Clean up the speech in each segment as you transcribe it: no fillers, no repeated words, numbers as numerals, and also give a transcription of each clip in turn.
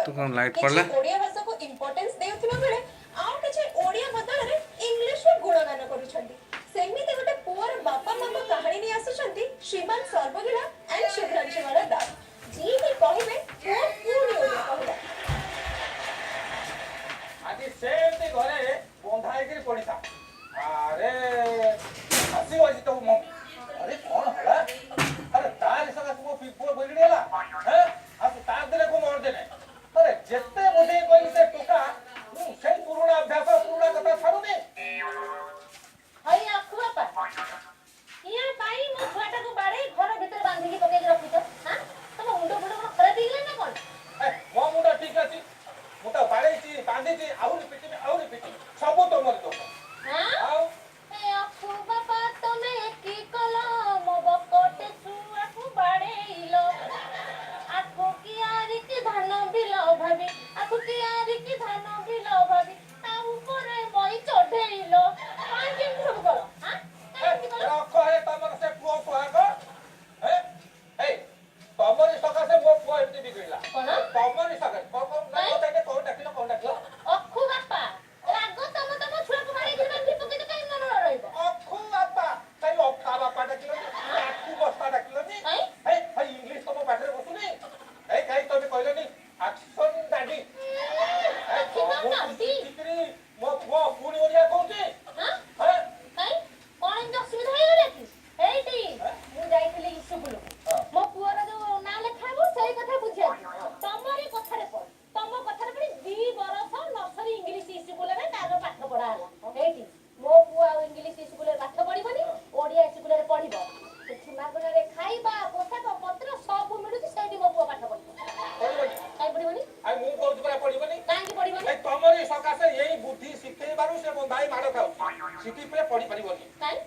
ତୁ କଣ ଲାଇଟ୍ କିଛି ପଡ଼ିଲା? ଓଡ଼ିଆ ଭାଷାକୁ ଇମ୍ପୋର୍ଟାନ୍ସ ଦେଉଥିବା ବେଳେ ଆଉ କିଛି ଓଡ଼ିଆ ବଦଳରେ ଇଂଲିଶର ଗୁଣଗାନ କରୁଛନ୍ତି। ସେମିତି ଗୋଟେ ପୁଅର ବାପା ମାଙ୍କ କାହାଣୀ ନେଇ ଆସୁଛନ୍ତି ଶ୍ରୀମାନ ସର୍ବଗିଳା ଆଣ୍ଡ ଶୁଭ୍ରାଂଶୁମାଳା ଦାସ, ଯିଏ କି କହିବେ ପୁଅ ପୁଣି ଓଡ଼ିଆ କହିଲା। ଆଜି ସେମିତି ଘରେ ବନ୍ଧା ହେଇକିରି ପଡ଼ିଥା। ଆରେ, ଆସିବ ଆଜି ତୋ ମମି। ଆରେ, କଣ ହେଲା? ଆରେ, ତାରି ସକାଶେ ମୋ ପୁଅ ବିଗିଡ଼ି ଗଲା ହେଁ। ଆଉ ତା ଦିନେ କୁ ମୋର ଦିନେ। ଆରେ, ଯେତେ ବୁଝେଇ କହିଲି, ସେ ଟୋକା ମୁଁ ସେଇ ପୁରୁଣା ଅଭ୍ୟାସ, ପୁରୁଣା କଥା ଛାଡୁନି। ହଇ ଆଖୁ ବାପା, କିଆ ପାଇଁ ମୋ ଛୁଆଟାକୁ ବାଡେଇ ଘର ଭିତରେ ବାନ୍ଧିକି ପକେଇକି ରଖିଛ? ହାଁ, ତମ ମୁଣ୍ଡ ଫୁଣ୍ଡ କଣ ଖରାପ ହେଇଗଲା ନା କଣ? ଏ, ମୋ ମୁଣ୍ଡ ଠିକ ଅଛି। ମୁଁ ତ ବାଡେଇଛି, ବାନ୍ଧିଛି, ଆହୁରି ପିଟିବି, ଆହୁରି ପିଟିବି। ସବୁ ତମରି ଦୋଷ। ହାଁ? ଆଉ ଏ ଆଖୁ ବାପା, ତମେ କି କଲ? ମୋ ବକଟେ ଛୁଆକୁ ବାଡେଇଲ। ଆଖୁ କିଆରିକି ଧାନ ବିଲ ଭାବି, ଆଖୁ କିଆରିକି ଧାନ ବିଲ ଭାବି ତା ଉପରେ ମଇ ଚଢେଇଲ। କାହିଁକି ଏମିତି ସବୁ କଲ? ହାଁ, ଏ, କାହିଁକି ଏମିତି କଲ? ରଖ ହେ ତମର ସେ ପୁଅ ସୁହାଗ। ହେ, ଏଇ ତମରି ସକାଶେ ମୋ ପୁଅ ଏମିତି ବିଗିଡ଼ିଲା। କଣ? ତମରି ସକାଶେ। କଣ କଣ ନା? କାଇଁ? ମତେ ଟିକେ କଣ ଡାକିଲ? କଣ ଡାକିଲ? ଅଖୁ ବାପା, ରାଗ ତମ ତମ ଛୁଆକୁ ବାଡେଇକି ବାନ୍ଧି ପକେଇଛ, କାହିଁ ମନ ନ ରହିବ? ଅଖୁ ବାପା? କାଇଁ ଅଖା ବାପା ଡାକିଲନି? ଆଖୁ ବସ୍ତା ଡାକିଲନି? କାଇଁ? ହେଇ ହେଇ, ଇଂଲିଶ ତମ ପାଟିରେ ବସୁନି। ଏଇ, କାଇଁ ତମେ କହିଲନି ଆକ୍ସନ ଡାଡି? ଆକ୍ସନ ତମକୁ ଡାଡି? ଶିଖିକିରି ମୋ ପୁଅ ପୁଣି ଓଡ଼ିଆ କହୁଛି। ହାଁ? ହେଁ? କାଇଁ, କଣ ଏମିତି ଅସୁବିଧା ହେଇଗଲା କି ଏଇଠି? ମୁଁ ଯାଇଥିଲି ସ୍କୁଲକୁ, ମୋ ପୁଅର ଯୋଉ ନାଁ ଲେଖା ହବ ସେଇ କଥା ବୁଝିବାକୁ। ତମରି କଥାରେ ପଡି, ତମ କଥାରେ ପଡି 2 ବରଷ ନର୍ସରୀ ଇଂଲିଶ ସ୍କୁଲରେ ତାର ପାଠ ପଢା ହେଲା। ଏଇଠି ମୋ ପୁଅ ଆଉ ଇଂଲିଶ ସ୍କୁଲରେ ପାଠ ପଢିବନି, ଓଡିଆ ସ୍କୁଲରେ ପଢିବ। ସେଠି ମାଗଣାରେ ଖାଇବା, ପୋଷାକ ପତ୍ର ସବୁ ମିଳୁଛି। ସେଇଠି ମୋ ପୁଅ ପାଠ ପଢିବ। ପଢିବନି? କାଇଁ ପଢିବନି? ଆଉ ମୁଁ କହୁଛି ପରା, ପଢିବନି। କାହିଁକି ପଢିବନି? ଏଇ ତମରି ସକାଶେ ଏଇ ବୁଦ୍ଧି ଶିଖେଇବାରୁ ସେ ବନ୍ଧାଇ ମାଡ଼ ଖାଉଛି। ଶିଖି ପରେ ପଢି ପାରିବନି। କାଇଁ,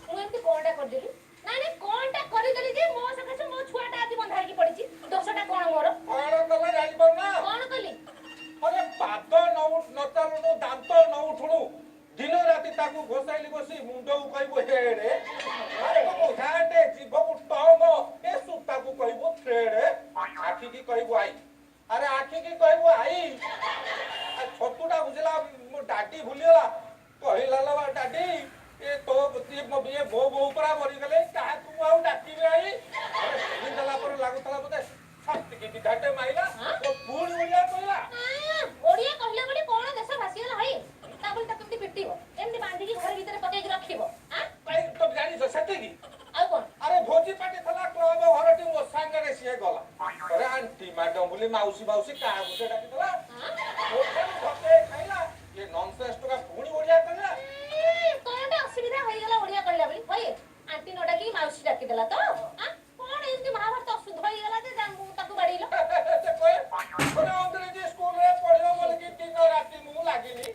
ମୁଁ ଏମିତି କଣଟା କରିଦେଲି? ନାଇଁ ନାଇଁ, କଣଟା କରିଦେଲି ଯେ ମୋ ସକାଶେ ମୋ ଛୁଆଟା ଆଜି ବନ୍ଧା ହେଇକି ପଡିଛି? ଦୋଷଟା କଣ ମୋର? କଣ କଲେ ଜାଣିପାରୁନା? କଣ କଲି? ଆରେ, ପାଦ ନ ଚାଲୁଣୁ, ଦାନ୍ତ ନ ଉଠୁଣୁ, ଦିନ ରାତି ତାକୁ ଘୋଷାଇଲି ବସି। ମୁଣ୍ଡକୁ କହିବୁ ହେଡେ, ହାତକୁ ହ୍ୟାଣ୍ଡ, ଜିଭକୁ ଟଙ୍ଗ, ଏ ସୂତାକୁ କହିବୁ ଥ୍ରେଡ, ଆଖିକି କହିବୁ I. ଆରେ, ଆଖିକି କହିବୁ I. ଆ ଛତୁଟା ବୁଝିଲା, ମୋ ଡାଡି ଭୁଲିଗଲା। କହିଲା, ଲୋ ଡାଡି, ଏ ତୋ ଇଏ ମୋ ଇଏ ମୋ ବୋଉ ପରା ମରିଗଲେ, କାହାକୁ ମୁଁ ଆଉ ଡାକିବି I? ଆରେ, ଶୁଣିଦେଲା ପରେ ଲାଗୁଥିଲା ବୋଧେ ଛାତିକି ବିଧାଟେ ମାଇଲା। ଓ, ପୁଣି ଓଡ଼ିଆ କହିଲା। ଆଁ, ଓଡିଆ କହିଲା ବୋଲି କଣ ଦେଶ ଭାସିଗଲା? ହଇ, ତା ବୋଲି ତାକୁ ଏମିତି ପିଟିବ, ଏମିତି ବାନ୍ଧିକି ଘର ଭିତରେ ପକେଇକି ରଖିବ? ଆଁ? କାଇଁ, ତମେ ଜାଣିଛ ସେତିକି? ଆଉ କଣ? ଆରେ, ଭୋଜି ପାଟି ଥିଲା କ୍ଲବ ଘରଟି, ମୋ ସାଙ୍ଗରେ ସିଏ ଗଲା। ଆରେ, ଆଣ୍ଟି, ମ୍ୟାଡମ ବୋଲି, ମାଉସୀ ମାଉସୀ କାହାକୁ ସେ ଡାକିଥିଲା? ମୋ ଠାରୁ ଧକେଇ ଖାଇଲା। ଇଏ ନନସେନ୍ସ ଟୋକା ପୁଣି ଓଡିଆ କହିଲା। କଣଟା ଅସୁବିଧା ହେଇଗଲା ଓଡିଆ କହିଲା ବୋଲି? ହଇ, ଆଣ୍ଟି ନ ଡାକିକି ମାଉସୀ ଡାକିଦେଲା ତ? ଆଁ, କଣ ଏମିତି ମହାଭାରତ ଅଶୁଦ୍ଧ ହେଇଗଲା ଯେ ମୁଁ ତାକୁ ବାଡେଇଲ? ସେ କହେ, ଗୋଟେ ଅଂଗ୍ରେଜୀ ସ୍କୁଲରେ ପଢିବ ବୋଲିକି ଦିନ ରାତି ମୁଁ ଲାଗିଲି।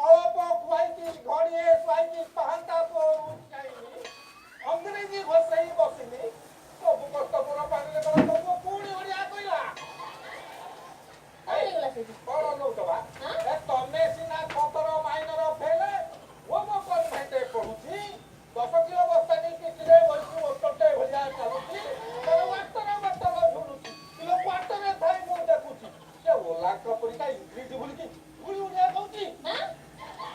ଅଳପ ଖୁଆଇକି, ଘଡ଼ିଏ ଶୁଆଇକି, ପାହାନ୍ତା ପହରୁ ଚାହିଁଲି, ଅଂଗ୍ରେଜୀ ଘୋଷେଇ ବସିଲି। ସବୁ କଷ୍ଟ ମୋର ପାଣିରେ ଗଲା, ତ ପୁଅ ପୁଣି ଓଡିଆ କହିଲା। କଣ ହେଇଗଲା ସେଇଠି? କଣ ନଉଛ ବା? ଆଁ? ଏ, ତମେ ସିନା ଖତର ମାଇନର ଫେଲ, ମୁଁ ମୋ କନଭେଣ୍ଟ ପଢୁଛି। 10 କିଲୋ ବସ୍ତା ନେଇ ପିଠିରେ ବସିଛି, ଓଟଟେ ଭଳିଆ ଚାଲୁଛି, ତାର ୱାଟର ବୋଟଲ ଝୁଲୁଛି। କିଲୋ, କ୍ୱାର୍ଟରରେ ଥାଇ ମୁଁ ଦେଖୁଛି, ସେ ଓଲାଙ୍କ ପରିକା ଇଂଲିଶ ଭୁଲିକି ପୁଣି ଓଡ଼ିଆ କହୁଛି। ଆଁ?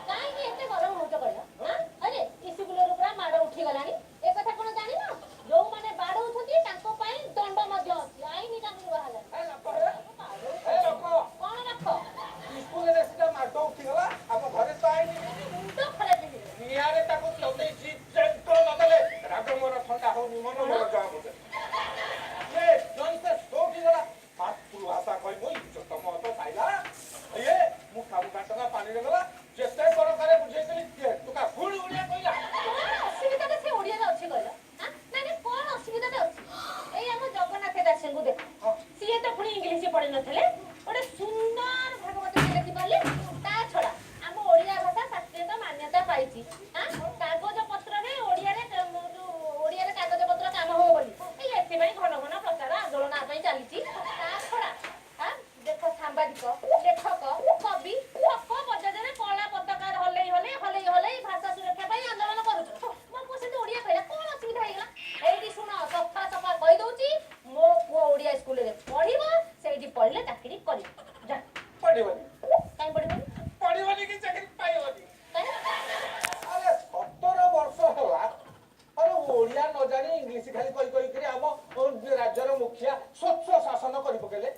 କାହିଁକି ଏତେ ଗରମ ହଉଛ କହିଲ? ଆଁ? ଆରେ, ଇସ୍କୁଲରୁ ପୁରା ମାଡ଼ ଉଠିଗଲାଣି, ଏ କଥା କଣ ଜାଣିନ? ଯୋଉମାନେ ବାଡଉଛନ୍ତି ତାଙ୍କ ପାଇଁ ଦଣ୍ଡ ମଧ୍ୟ ଅଛି, ଆଇନ କାନୁନ ବାହାରିଲାଣି। ଏ ରଖ ହେ। ଏ ରଖ। କଣ ରଖ? ସ୍କୁଲରେ ସିନା ମାଡ଼ ଉଠିଗଲା, ଆମ ଘରେ ତ ଆଇନି। ମୁଣ୍ଡ ଖରାପ ହେଇଗଲା। ନିଆଁରେ ତାକୁ ଚଲେଇଛି, ଚେଙ୍କ ନଦେଲେ ରାଗ ମୋର ଥଣ୍ଡା ହଉନି, ମନ ମୋର ଜଣା। ଇଏ ନନସେନ୍ସ କୋଉଠି ଗଲା? ମାତୃଭାଷା କହିବ, ଇଜ୍ଜତ ମହତ ପାଇଲା। ଇଏ ମୁଠା ମୁଠା ଟଙ୍କା ପାଣିରେ ଗଲା। ଯେତେ ପ୍ରକାରେ ବୁଝେଇଥିଲି, କିଏ ଟୋକା ପୁଣି ଓଡ଼ିଆ କହିଲା। କଣ ଅସୁବିଧାଟା ସେ ଓଡିଆରେ ଅଛି କହିଲ? ଆଁ? ନାଇଁ ନାଇଁ, କଣ ଅସୁବିଧାଟା ଅଛି? ଏଇ ଆମ ଜଗନ୍ନାଥ ଦାସଙ୍କୁ ଦେଖ। ସିଏ ତ ପୁଣି ଇଂଲିଶ ପଢି ନଥିଲେ, ଗୋଟେ ସୁନ୍ଦର ଭାଗବତ ଲେଖି ପାରିଲେ। ତା ଛଡା ଆମ ଓଡିଆ ଭାଷା ଶାସ୍ତ୍ରୀୟ ମାନ୍ୟତା ପାଇଛି। ଆଁ? କାଗଜ ପତ୍ରରେ ଓଡିଆରେ, ଯୋଉ ଓଡିଆରେ କାଗଜ ପତ୍ର କାମ ହବ ବୋଲି ଏଇ ଏଥିପାଇଁ ଘନ ଘନ ପ୍ରଚାର ଆନ୍ଦୋଳନ ଆ ପାଇଁ ଚାଲିଛି। ତା ଛଡା ଆଁ, ଦେଖ, ସାମ୍ବାଦିକ, ଲେଖକ, କବି ଛକ ବଜାରରେ କଳା ପତାକା ହଲେଇ ହଲେଇ ହଲେଇ ହଲେଇ ଭାଷା ସୁରକ୍ଷା ପାଇଁ ଆନ୍ଦୋଳନ କରୁଛୁ। ମୋ ପୁଅ ସେମିତି ଓଡିଆ କହିଲା, କଣ ଅସୁବିଧା ହେଇଗଲା? ଏଇଠି ଶୁଣ, ସଫା ସଫା କହିଦଉଛି, ମୋ ପୁଅ ଓଡିଆ ସ୍କୁଲରେ ପଢିବ, ସେଇଠି ପଢିଲେ ଚାକିରି କରିବ। ଶାସନ କରି ପକେଇଲେ।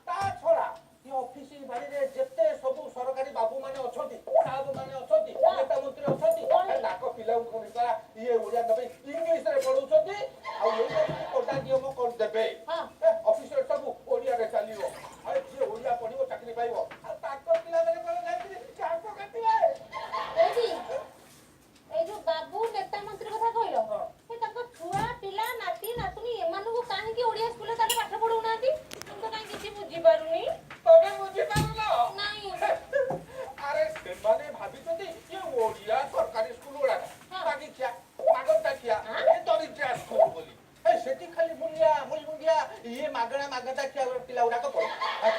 ତା ଛଡା ଏ ଅଫିସ ବାଡିରେ ଯେତେ ସବୁ ସରକାରୀ ବାବୁ ମାନେ ଅଛନ୍ତି, ସାହେବ ମାନେ ଅଛନ୍ତି, ନେତା ମନ୍ତ୍ରୀ ଅଛନ୍ତି, ଏ ତାଙ୍କ ପିଲାଙ୍କୁ କଣ ହେଇଥିଲା, ଇଏ ଓଡିଆ ନ ପାଇଁ ଇଂଲିଶରେ ପଢଉଛନ୍ତି। ଆଉ ଏଇଟା ଯଦି କଡା ନିୟମ କରିଦେବେ, ଏ ଅଫିସରେ ସବୁ ଓଡିଆରେ ଚାଲିବ, ଆଉ ଯିଏ ଓଡିଆ ପଢିବ ଚାକିରି ପାଇବ। ଆଉ ତାଙ୍କ ପିଲାମାନେ କଣ ଯାଇକିରି ଘାସ କାଟିବେ? ଏଇଠି ଏଇ ଯୋଉ ବାବୁ ନେତା ମନ୍ତ୍ରୀ କଥା କହିଲ, ସେ ତାଙ୍କ ଛୁଆ ପିଲା, ନାତି ନାତୁଣୀ ଏମାନଙ୍କୁ କାହିଁକି ଓଡିଆ ସ୍କୁଲରେ ତାହେଲେ ପାଠ ପଢଉନାହାନ୍ତି? ମୁଁ ତ କାହିଁ କିଛି ବୁଝିପାରୁନି। ତମେ ବୁଝିପାରୁନ? ନାଇଁ। ଆରେ, ସେମାନେ ଭାବିଛନ୍ତି ଇଏ ଓଡିଆ ସରକାରୀ ସ୍କୁଲ ଗୁଡାକ ମାଗିଖିଆ, ମାଗନ୍ତା ଖିଆ, ଏ ଦରିଦ୍ରିଆ ସ୍କୁଲ ବୋଲି। ଏ ସେଠି ଖାଲି ମୁଲିଆ ମୁଲି ମୁଣ୍ଡିଆ, ଇଏ ମାଗଣା ମାଗନ୍ତା ଖିଆ ପିଲା ଗୁଡାକ ପଢ। ଆଉ